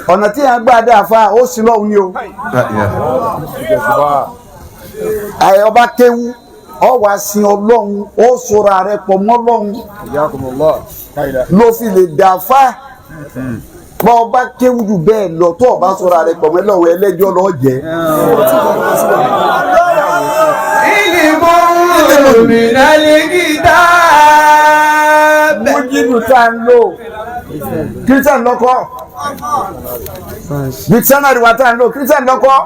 Ọ̀nà tí yẹn gbà dé àfa ó sì lọ́hùn ni o. Àyè ọba kéwú, ọ wá sin Ọlọ́hun, ó sọ̀rọ̀ rẹ pọ̀ mọ́ Ọlọ́hun ló fi lè dà fá. Bọ́ ọba kéwú jù bẹ́ẹ̀ lọ, tó ọba sọ̀rọ̀ rẹ pọ̀ mọ́ Ọlọ́hun, ẹlẹ́jọ́ lọ́ọ́ jẹ́. Ilimu minal kitab. Mújídù tá ń lò, Christian lọ́kọ́, dictionary wa tá ń lò, Christian lọ́kọ́.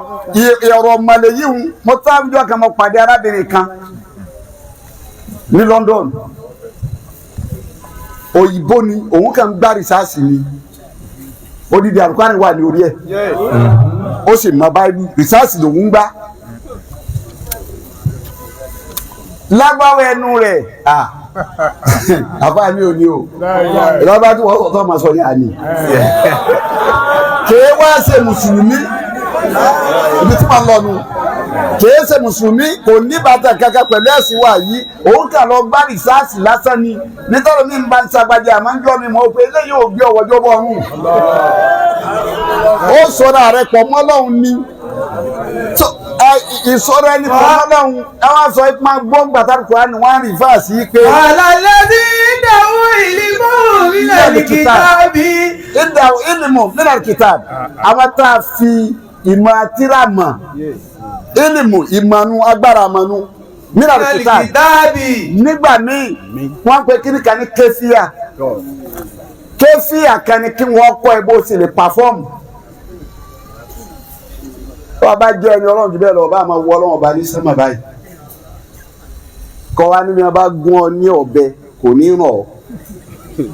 Ọ̀rọ̀ mọ̀lẹ́ yìí ń mo tá àwùjọ kan, mo pàdé arábìnrin kan ní London. Òyìnbó ni, òun kàn ń gbá rìsáàsì ni. Odidi àlùkò wà ní orí ẹ̀, ó sì mọ báyìí, rìsáàsì lòun ń gbá lágbáwọ ẹnu rẹ̀. Àbá mi ò ní o, ìlọ́ba tí wọ́n sọ̀tọ̀ máa sọ ní àní kèé wá ṣe mùsùlùmí. Ibi tí wọ́n lọ nu, kèé ṣe mùsùlùmí, kò ní bàtà kankan pẹ̀lú ẹ̀sìn wa yìí. Òun kà lọ gbá rìsáàsì lásán ni. Nítorí mi ń bá ń sagbájá, àmọ́ ń jọ mi mọ̀ pé eléyìí ò gbé ọwọ́jọ́ bọ̀ ọ̀run. Ó sọ̀rọ̀ àrẹ pọ̀ mọ́ Ọlọ́hun ni. Ìsọ̀rọ̀ ẹni pọ̀ mọ́ Ọlọ́hun, ẹ wá sọ pé máa gbọ́ gbàtàkùn á ní wọ́n á rìn fáàsì pé. Alálẹ́bí ìdáwó ìlímù minal kitabi. Ìdáwó ìlímù minal kitab. Àwọn tá a fi ìmọ̀ àtìrà mọ̀, ìlímù ìmọ̀nù, agbára mọ̀nù, minal kitabi. Nígbà míì wọ́n pe kíní kan ní kéfíà. Kéfíà kan ní kí wọ́n kọ́ ẹ bó ṣe lè pàfọ́ọ̀mù. Tó a bá jẹ́ ẹni Ọlọ́run jù bẹ́ẹ̀ lọ, ọba àmọ́ wọ Ọlọ́run ọba ní sẹ́mà báyìí. Kọ́ wa níbi wọn bá gún ọ ní ọ̀bẹ, kò ní ràn ọ́.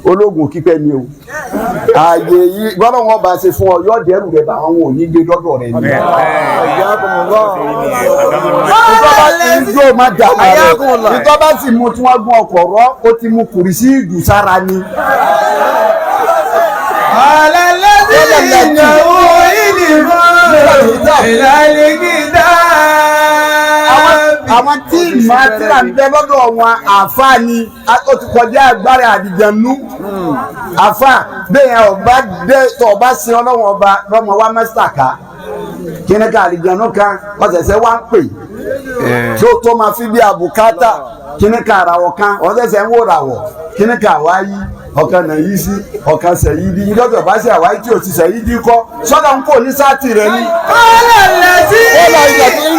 Ológun kípẹ́ ni o. Ààyè yìí gbọ́dọ̀ wọn bá ṣe fún ọ, yóò dẹ́rù rẹ̀ bá àwọn òní gbé dọ́dọ̀ rẹ̀ ni. Ìtọ́ bá ti yóò má dà á rẹ̀. Ìtọ́ bá sì mú tí wọ́n gún ọkọ̀ rọ́, ó ti mú kùrìsì ìgùsára ni. Alálẹ́bí ìdáwó ìlímù minal kitab. Àwọn tí ìmọ̀ àtìrà ń bẹ lọ́dọ̀ wọn, àfa ni. Ó ti kọjá agbára àdìjànú. Àfa bẹ́ẹ̀ yẹn, ọba dé tó ọba sin Ọlọ́wọ́n ọba lọ́mọ wa mẹ́sà ká kíni ká àdìjànú kan ọ̀sẹ̀sẹ̀ wá ń pè tí ó tó máa fi bí àbùkátà kíni ká àràwọ̀ kan ọ̀sẹ̀sẹ̀ ń wò ràwọ̀ kíni ká wáyé ọ̀kan náà yí sí ọ̀kan sẹ̀yí dí ìdọ́jọ́ bá ṣe àwáyé tí ò ti sẹ̀yí dí kọ́ sọ́dọ̀ ń kò ní sáàtì rẹ ni. Alálẹ́bí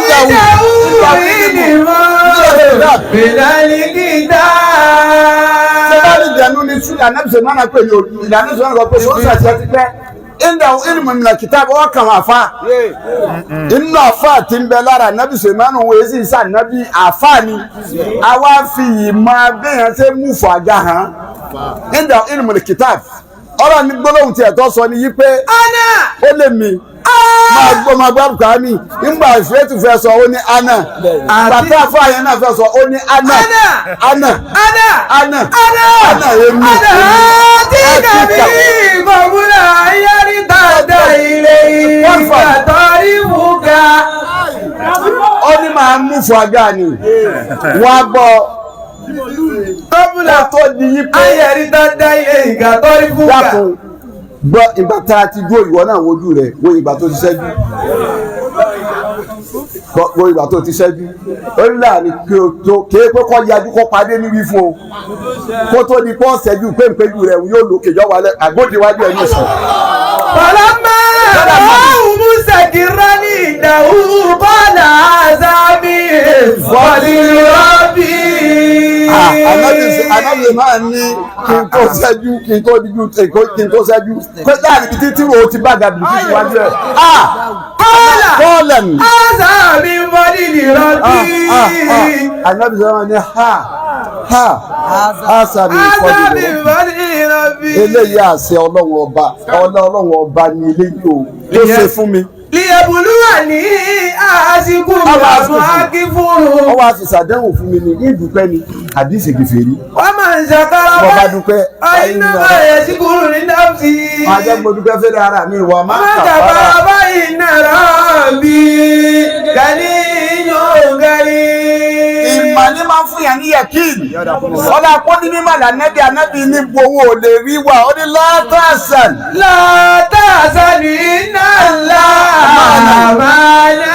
ìdáwó ìlímù minal kitab. Sẹ́dáàlì ìdánú ni sùn ànábìsẹ̀ máa pè ní ìdáná sọ̀rọ̀ sọ pé sọ́sà àti ẹtí pẹ́ ìdá ìlú minal kitab ọwọ́ kan àfa inú àfa ti ń bẹ lára ànábìsẹ̀ máa ń wọ èsì ìsà ànábì àfa ni àwa fi ìmọ̀ abẹ́yẹn ṣe mú fún àga hàn. Ìdá ìlú minal kitab ọ̀rọ̀ ní gbólóhùn tiẹ̀ tó sọ ni yí pé ó lè mi máa gbọ́ máa gbọ́ àbùkà mi ńgbà ìfúrẹ́tù fẹ́ sọ ó ní ana, bàtà fún àyẹn náà fẹ́ sọ ó ní ana, ana, ana, ana, èmi Ana tí kàbí kọ̀múlà yárí tàdá ilé ìgbàtọ́rí wúga. Ó ní máa mú fún ajá ni wọ́n á gbọ́ Kọ̀múlà tó di yí pé ayẹ̀rí tàdá ilé ìgbàtọ́rí wúga. Dákun gbọ́, ìgbà tá a ti dúró, ìwọ náà wojú rẹ̀, wo ìgbà tó ti ṣẹ́jú, wo ìgbà tó ti ṣẹ́jú. Ó ní láàrin kí o tó kéé pé kọ́ yajú kọ́ padé níbí fún o, kó tó di pọ́ ṣẹ́jú péńpéjú rẹ̀ yóò lókè yọ wálẹ̀ àgbódìwájú ẹ̀ ní ìsìn. Fọlọ́mọ ọ̀hún Musa ní ìdáhù bọ́lá àzámi fọlírọ́bì. Anábì máa ní kí n tó ṣẹ́jú, kí n tó díjú, kí n tó ṣẹ́jú pé láàrin ibi títí wo ti bá gàbìlì kí wájú ẹ̀. Kọ́lá Kọ́lá ni. àzámi fọlírọ́bì. Anábì sọ ní ha ha àṣàmì Àzámi fọlírọ́bì. fọlírọ́bì. Eléyìí àṣẹ Ọlọ́run ọba, Ọlọ́run ọba ni eléyìí o tó ṣe fún mi. Liyabuluwa ní àsìkò Ọba àmọ́ akífúrú. Ọwọ́ àti ṣàdéhùn fún mi ní ìdúpẹ́ ni àbí ìṣèkèfèrí. Wọ́n máa ń ṣàkárà Bọ́ bá dúpẹ́. Àyínná máa yẹ sí kúrò ní dáfsì. Máa jẹ́ mo dúpẹ́ fẹ́rẹ̀ ara mi wà má Má kàfàrà. kàfàrà báyìí náírà bí gani yóò gani. Ìmọ̀ ní máa ń fún yàn ní yẹ̀kín. Ọlá pọ́ní mímọ̀ lànàbí ànábì ní gbowó ò lè rí wa. Ó ní látàsán. Látàsán معنا.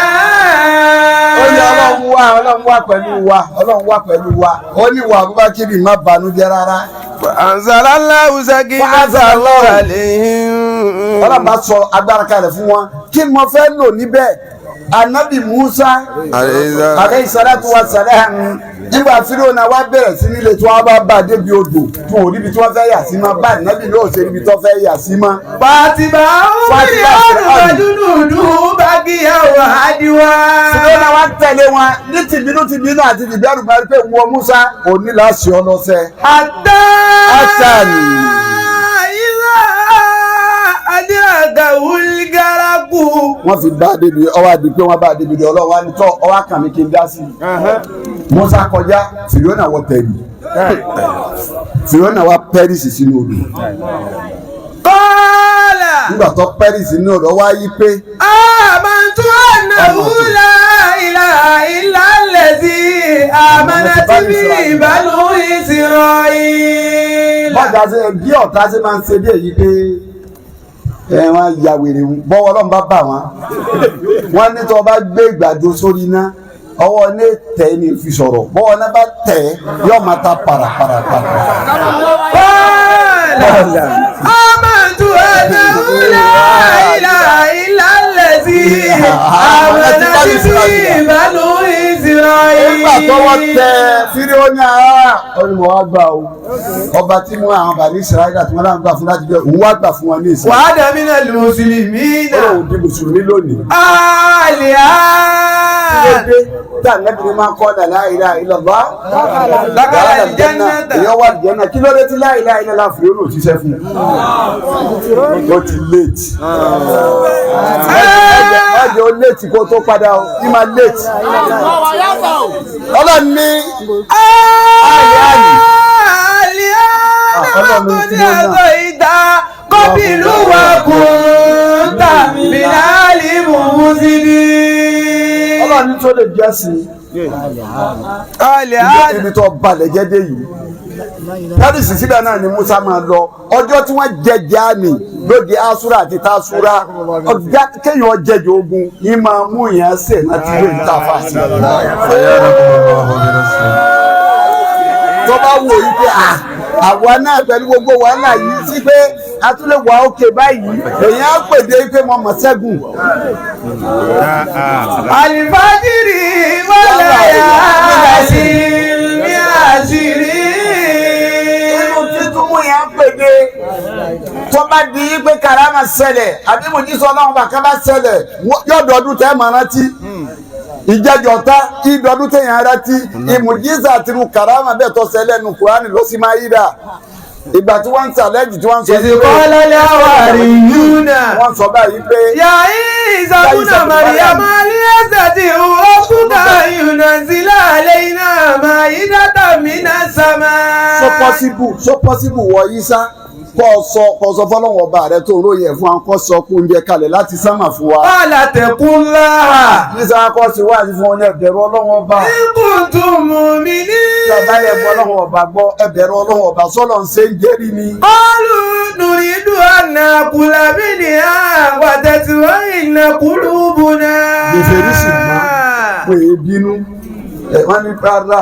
Ó ní Ọlọ́run wá, Ọlọ́run wá pẹ̀lú wa, Ọlọ́run wá pẹ̀lú wa. Ó ní wà Abubakar, má banújẹ́ rárá. فأنزل الله سكينته فأنزل الله. عليهم. Ọlọ́run bá sọ agbára kalẹ̀ fún wọn. Kí ni mo fẹ́ lò níbẹ̀? Anabi Musa alayhi salatu wa salam, nígbà Fíráúnà wá bẹ̀rẹ̀ sí nílé tí wọ́n bá bá débi odò tí wọ́n ò níbi tí wọ́n fẹ́ yà sí mọ́, bá Anabi náà ṣe níbi tí wọ́n fẹ́ yà sí mọ́. فأتبعهم فأتبعهم فرعون وجنوده بغيا وعدوا. Fíráúnà wá tẹ̀lé wọn ní tìbínú tìbínú àti tìbẹ́rù bá rí pé wọ́n Musa òní láti ọlọ́sẹ̀. حتى حتى إذا أدركه الغرق. Wọ́n fi bá débi ọwọ́ àdì pé wọ́n bá débi Ọlọ́run wá ní tọ́ ọwọ́ àkànmí kí n dá sí i. Musa kọjá, Fíráúnà wọ tẹ̀lé, Fíráúnà wá perish sínú odò. قال Nígbà tó perish sínú odò, wá yí pé آمنت أنه لا إله إلا الذي آمنت به بنو إسرائيل. Bọ́dà ṣe bí ọ̀tá ṣe máa ń ṣe bí èyí pé ẹ wọ́n ya wèrè bọ́wọ́ Ọlọ́run bá bà wọ́n. Wọ́n ní tó bá gbé ìgbàdo sórí iná, ọwọ́ ní tẹ̀ ní fi sọ̀rọ̀, bọ́wọ́ náà bá tẹ̀ yóò máa ta parapara. قال آمنت أنه لا إله إلا الذي آمنت به بنو Nígbà tọwọ́ إسرائيل. tẹ Fíráúnà, olùmọ̀ wá gbà o, ọba tí mú àwọn bàbá Ísírẹ́lì àti wọn láwọn gbà fún láti jẹ, òun wá gbà fún wọn ní ìsìn. وأنا من المسلمين. Ó di mùsùlùmí lónìí. الآن. Dé tá ànábì ní máa kọ́ la ilaha illallah Dakhala al-jannata. Èèyàn wà àlùjánnà. Kí ló dé tí la ilaha illallah Fíráúnà ò ṣiṣẹ́ fún un? Ó ti late. Ẹ̀jẹ̀ ó late kó tó padà o, ní máa late. Ọlọ́run ní الآن Ọlọ́run وقد tí mo náà. عصيت قبل وكنت من المفسدين. Ọlọ́run ní tó lè jẹ́ sí i الآن. ibi tó balẹ̀ jẹ́ dé yìí. Kádìsì síbẹ̀ náà ni Musa máa lọ ọjọ́ tí wọ́n jẹjẹ àmì lóde asúra àti tasúra, ọjà kéèyàn jẹjẹ ogun ní máa mú yẹn sè láti lè ta fàṣẹ. Tó bá wò yí pé à àwa náà pẹ̀lú gbogbo wàhálà yìí sí pé a tún lè wà òkè báyìí, èyàn á pèdè pé mo mọ̀ ṣẹ́gun. الفجر وليالي عشر. Inú títún mú yẹn á pèdè tó bá di yí pé karama ṣẹlẹ̀ àbí mo jí sọ ọlọ́run bàkà bá ṣẹlẹ̀, yọ̀dọ̀ọdún tẹ́ mọ̀ rántí ìjẹjọta, ìdọ̀dún tẹ̀yàn rántí ìmùjísà àti irú karama bẹ́ẹ̀ tó ṣẹlẹ̀ nu Kùránì ló sì máa yí dà ìgbà tí wọ́n ń ṣàlẹ́jì tí wọ́n ń sọ إذ قال الحواريون wọ́n sọ báyìí pé يا عيسى ابن مريم هل يستطيع ربك أن ينزل علينا مائدة من السماء؟ So possible, so possible wọ Yísá kọ́ sọ fọlọ́wọ́n ọba rẹ tó ń ròyìn ẹ̀ fún wa, kọ́ sọ kó oúnjẹ kalẹ̀ láti sánmà fún wa. قال اتقوا الله Yísá kọ́ sí wáàsí fún ọ ní ẹ̀bẹ̀rù Ọlọ́wọ́n ọba. إن كنتم مؤمنين. Bàbá yẹn gbọ́ Ọlọ́wọ́n ọba gbọ́, ẹ̀bẹ̀rù Ọlọ́wọ́n ọba, sọ́lọ́ ń ṣe ń jẹ́rìí ni. قالوا نريد أن نأكل منها وتطمئن قلوبنا. Gbèsè sì mọ́ pé é bínú ẹ, wọ́n ní rárá,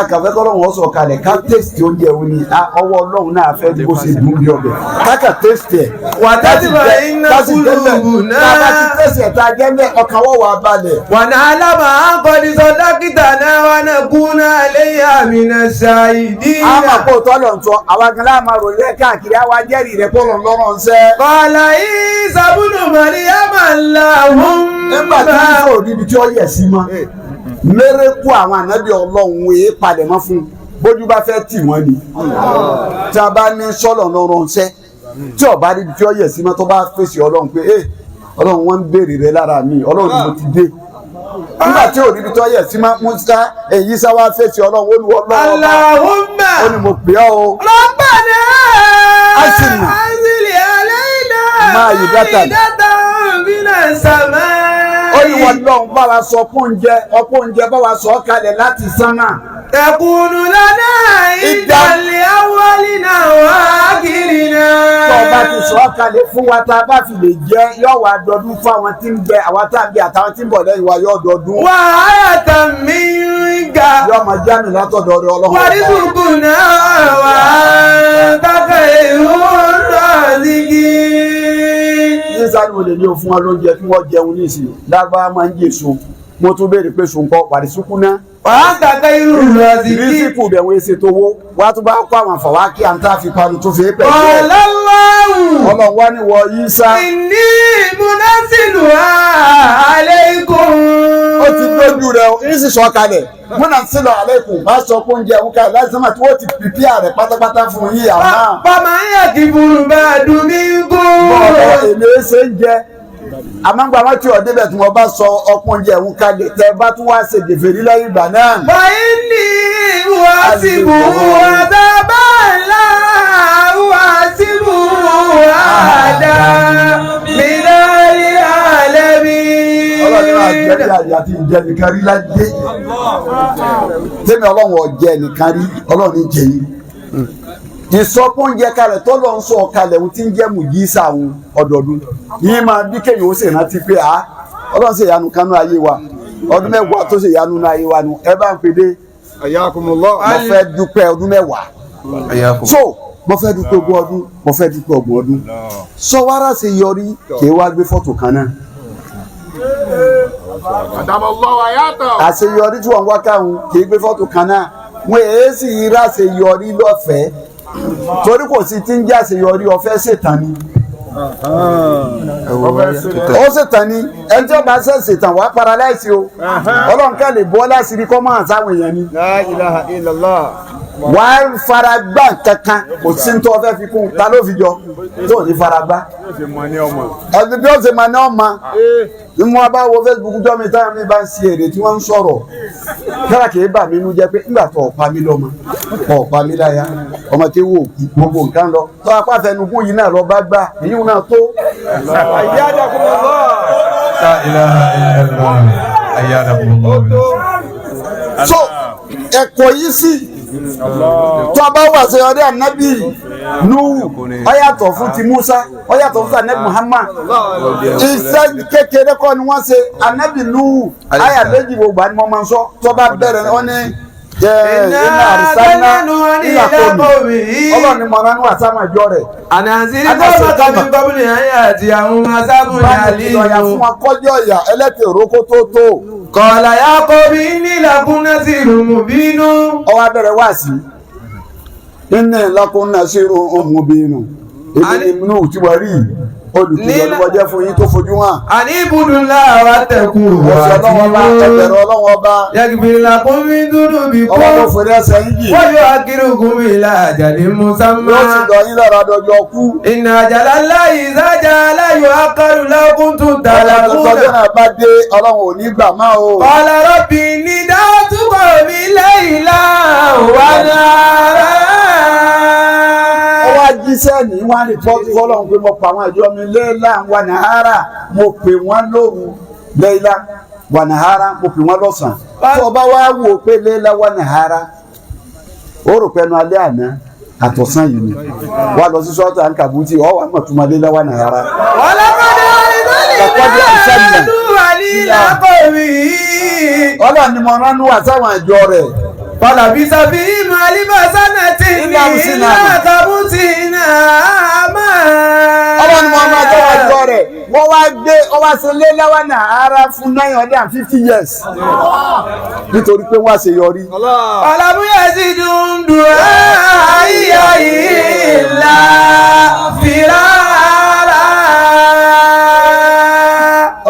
akàfẹ́ kọ́lọ́hún sọ̀ kalẹ̀ ká taste oúnjẹ òun ni ọwọ́ Ọlọ́run náà fẹ́ bó ṣe dùn bí ọbẹ̀ káka taste ẹ̀. وتطمئن Ká sì jẹ́ قلوبنا. tá a bá ti taste ẹ̀ tá a jẹ́ mẹ́, ọkàn wọ́n wà balẹ̀. ونعلم أن قد صدقتنا ونكون عليها من الشاهدين. A máa kó tọ́lọ̀ ń sọ àwa gan láà máa ròyìn rẹ̀ káàkiri, àwa jẹ́rìí rẹ̀ kó lọ lọ́rọ̀ ń sẹ́. قال عيسى ابن مريم اللهم Nígbà tí wọ́n sọ̀rọ̀ níbi tí ó yẹ̀ sí mọ́ mérekù àwọn ànábì Ọlọ́run èé palẹ̀ mọ́ fún un, bójú bá fẹ́ tì wọ́n ni tí a bá ní sọ́lọ̀ lọ́rọ̀ ń sẹ́ tí ọba rí ibi tí ó yẹ̀ sí mọ́, tó bá fèsì Ọlọ́run pé ẹ Ọlọ́run, wọ́n ń béèrè rẹ lára mi, Ọlọ́run ni mo ti dé. Nígbà tí ò rí ibi tí ó yẹ̀ sí mọ́, Musa èyí sá wá fèsì Ọlọ́run, ó ní Ọlọ́run ọba, اللهم ó ní mo pè ọ́ o. ربنا أنزلنا أنزل علينا مائدة. مائدة من السماء. Ó ní wọn lọ́hùn bá wa sọ fún oúnjẹ, ọ̀pọ̀ oúnjẹ bá wa sọ ọ́ kalẹ̀ láti sánmà. Takunu lana iddan li awwalina wa akhirina. Tó o bá ti sọ ọ́ kalẹ̀ fún wa tá a bá fi lè jẹ́ yóò wá dọdún fún àwọn tí ń bẹ àwọn tá a ń bẹ àtàwọn tí ń bọ̀ lẹ́yìn wa yóò dọdún. Wa ayatan minka. Yóò máa já mi látọ̀dọ̀ ọ̀dọ̀ Ọlọ́run. Warzuqna wa anta khairur raziqin. Ní sáré wo lè ní o fún wa lóúnjẹ kí wọ́n jẹun ní ìsìn lágbára máa ń jèso mo tún béèrè pé sùn kọ́ wàrísùkú náà. Wa anta khairur raziqin. Rísíkù bẹ̀ wọ́n ṣe tó wó wá tún bá kó àwọn àfàwá kí à ń tá fi panu tó fi pẹ̀ jẹ́. Qala Allahu. Ọlọ́run wá ní wọ Ìsá. Inni munazziluha alaykum. Ó ti dójú rẹ̀ o ní sì sọ kalẹ̀ múnà sílọ̀ alaykum bá sọ pé oúnjẹ ń kalẹ̀ láti sọ́mà tí wọ́n ti pìpìà rẹ̀ pátápátá fún yín àmọ́. Faman yakfur ba'du minkum. Bọ́ọ̀lù èmi ṣe ń jẹ àmọ́ gba wọn tí ọ̀ débẹ̀ tí wọ́n bá sọ ọpọ́n oúnjẹ ń kalẹ̀ tẹ́ bá tún wá ṣe gèfèrí lẹ́yìn ìgbà náà. Fa inni u'azzibuhu 'adhaban la u'azzibuhu ahadan minal 'alamin. Ọlọ́run náà jẹ́ bí àyà tí ń jẹ nìkan rí láyé. Tẹ́mi Ọlọ́run ọ̀jẹ̀ nìkan rí Ọlọ́run ní jẹ yín. Ìsọpọ̀ oúnjẹ kalẹ̀ tó lọ ń sọ kalẹ̀ ohun tí ń jẹ́ mùjísà òun ọdọọdún. Yín máa bí kéèyàn ó sì rántí pé a Ọlọ́run ṣe ìyanu kanú ayé wa ọdún mẹ́wàá tó ṣe ìyanu nú ayé wa nu ẹ bá ń pèdé. Ayakumullah. Mo fẹ́ dúpẹ́ ọdún mẹ́wàá. So mo fẹ́ dúpẹ́ ogún ọdún mo fẹ́ dúpẹ́ ọgbọ̀n ọdún. Sọ wàrà ṣe yọrí kì í wá gbé fọ́tò kan náà. Àṣeyọrí tí wọ́n wá káwọn kì í gbé fọ́tò kan náà wọ́n èé sì rí àṣeyọrí lọ́fẹ̀ẹ́ torí kò sí tí ń jẹ́ àṣeyọrí ọ̀fẹ́ ṣètàn ni. Ó ṣètàn ni ẹni tí ó bá ṣe ṣètàn wàá paralyze o Ọlọ́run ká lè bọ́ láṣìírí kọ́ máa sáwọn èèyàn ni. La ilaha illallah. Wàá fara gbá kankan kò sí ní tó fẹ́ fi kún ta ló fi jọ tó ní fara gbá. Ẹni bí ó ṣe máa ní ọmọ ní mo bá wo Facebook jọ́ mi táwọn mi bá ń ṣe èrè tí wọ́n ń sọ̀rọ̀ kára kìí bà mí nú jẹ́ pé nígbà tó ọ̀pá mi lọ́mọ ọ̀pá mi láya ọmọ tí wò kú gbogbo nǹkan lọ tó apá fẹnukún yìí náà lọ bá gbà èyí náà tó. Ayyadakumullah. La ilaha illallah. Ayyadakumullah. So ẹ̀kọ́ yìí sì tó a bá wà sí ọdẹ ànábì Nuhu ó yàtọ̀ fún ti Musa ó yàtọ̀ fún ànábì Muhammad iṣẹ́ kékeré kọ́ ni wọ́n ṣe ànábì Nuhu àyà méjì gbogbo àni mo máa ń sọ tó bá bẹ̀rẹ̀ wọ́n ní iná àrísánná ìlà kọ́mi Ọlọ́run ni mọ̀nà ní wàsámà ìjọ rẹ̀. Ànàzírí kọ́mọ̀tà mi kọ́mìnì ayé àti àwọn asábùn Bá ní ìlọ̀yà fún àlíyù. wọn kọjọ́ ìyà ẹlẹ́tẹ̀ òrókó tó tó. Kọ̀ọ̀lá yá kọ́ bí nílàkún náà sì rùmù bínú. Ó wá bẹ̀rẹ̀ wá sí iná ìlàkùn náà sí ohun bínú èmi ni inú tí wọ́n rí olùkìlọ̀ ni wọ́n jẹ́ fún yín tó fojú hàn. Àní ibùdó ńlá wa tẹ̀kù Ẹ̀sìn Ọlọ́wọ́ bá ẹgbẹ̀rún Ọlọ́wọ́ bá Yàgbìrì làkún mi dúdú bí kú. ọwọ́ tó forí ẹsẹ̀ yín jì Wọ́n yóò akérògùn mi là àjàlè Musamma. yóò sì lọ yín lọ́rọ̀ adọ́jọ́ kú. Ìnà àjàlá láyé ìsájà aláyò akárù lákùn tún tàlàkùn Ọlọ́run tọ́jọ́ náà. náà bá dé Ọlọ́run ò ní gbà má o. Kọ̀ọ̀lá rọ́bì ní dátúkọ̀ mi lẹ́yìn láwà náírà. Ó wá jíṣẹ́ ní wọ́n á rìpọ́tù fọlọ́run pé mo pa àwọn àjọ mi lẹ́ẹ̀lá wà nàhárà mo pè wọ́n lóru lẹ́ẹ̀lá wà nàhárà mo pè wọ́n lọ́sàn-án. Tó o bá wá wò ó pé lẹ́ẹ̀lá wà nàhárà ó rò pé ẹnu alẹ́ àná àtọ̀sán yìí ni wà lọ sí sọ́ọ̀tà àǹkàbùtì ọ̀ wà mọ̀túnmọ́ lẹ́ẹ̀lá wà nàhárà. Wọ́lọ́kọ́dé Laqad arsalna. àrílẹ̀ Ọlọ́run ni mo rán Nóà sáwọn àjọ rẹ̀. Fọlàbí sábì màlíbà sánà tí ní Ilá musina. ilá kàbútì náà máa. Ọlọ́run ni mo rán sáwọn àjọ rẹ̀. Wọ́n wá gbé wọ́n wá ṣe lẹ́ẹ̀lá wà nàhárà fún 950 years nítorí pé wọ́n àṣeyọrí. Fọlàbúyà sí dùndùn ayé ìlà fìràrà.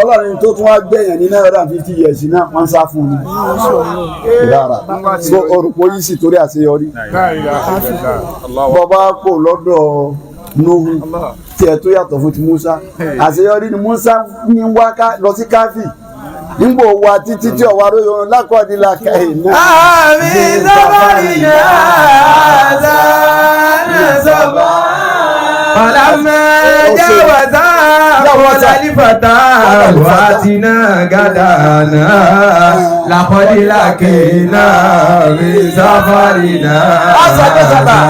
Ọlọ́run tó tún wá gbẹ̀yàn ní 950 years náà wọ́n ń sá fún un lára so orúkọ yìí sì torí àṣeyọrí bọ́bá kò lọ́dọ̀ Nuhu tiẹ̀ tó yàtọ̀ fún ti Musa àṣeyọrí ni Musa ní wá lọ sí káfí nígbò wa títí tí ọ̀wá lóyún lákọ̀ọ́dí la kẹ́hìn náà. Àmì sábàrì náà sáà sábà. Fọlàmà jáwàzá Jáwàzá. الفتى واتنا غدانا لقد لقينا من سفرنا نصبا.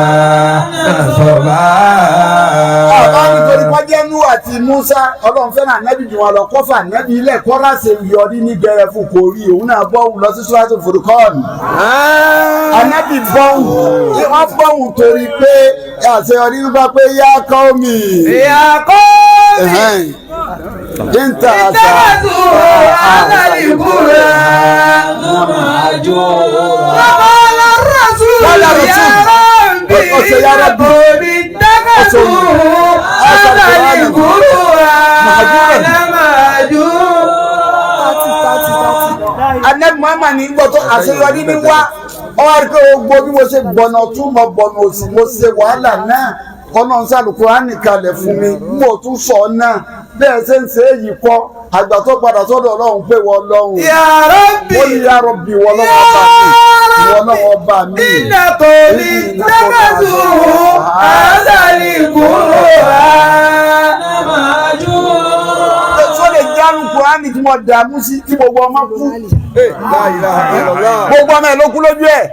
Ọba nítorí pọ́jẹ́ Nú àti Musa, Ọlọ́run fẹ́ràn ànábì jù wọn lọ, kọ́fà ànábì ilẹ̀ kọ́ra ṣe yọrí ní gẹrẹ fún kò rí òun náà bọ́hùn lọ sí Suratul Furqan. Ànábì bọ́hùn, wọ́n bọ́hùn torí pé àṣeyọrí nípa pé yá qaumi. يا قوم Ìntà àṣà. اتخذوا هذا القرآن وقال الرسول قال يا الرسول. ربي ọ̀sẹ̀ ya إن Rabbi. قومي اتخذوا هذا القرآن مهجورا. Anabi Muhammad ní gbọ́ tó àṣeyọrí ní wá, ọ wá rí pé gbogbo bí mo ṣe gbọ̀nà tún mo gbọ̀nà òsì, mo ṣe wàhálà náà, kọ́nà ń sàlùkùránì kalẹ̀ fún mi, mo tún sọ ọ́ náà bẹ́ẹ̀ ṣe ń ṣe èyí kọ́ àgbà tó padà sọ́dọ̀ Ọlọ́run pé wọ́n Ọlọ́run يا ربي ó ní ya Rabbi, wọ́n lọ́wọ́ ọba mi, wọ́n lọ́wọ́ ọba mi. إن قومي اتخذوا هذا القرآن Tó lè járù kùránì tí mo dààmú sí tí gbogbo ọmọ kú, La ilaha illallah. gbogbo ọmọ ẹ̀ ló kú lójú ẹ̀.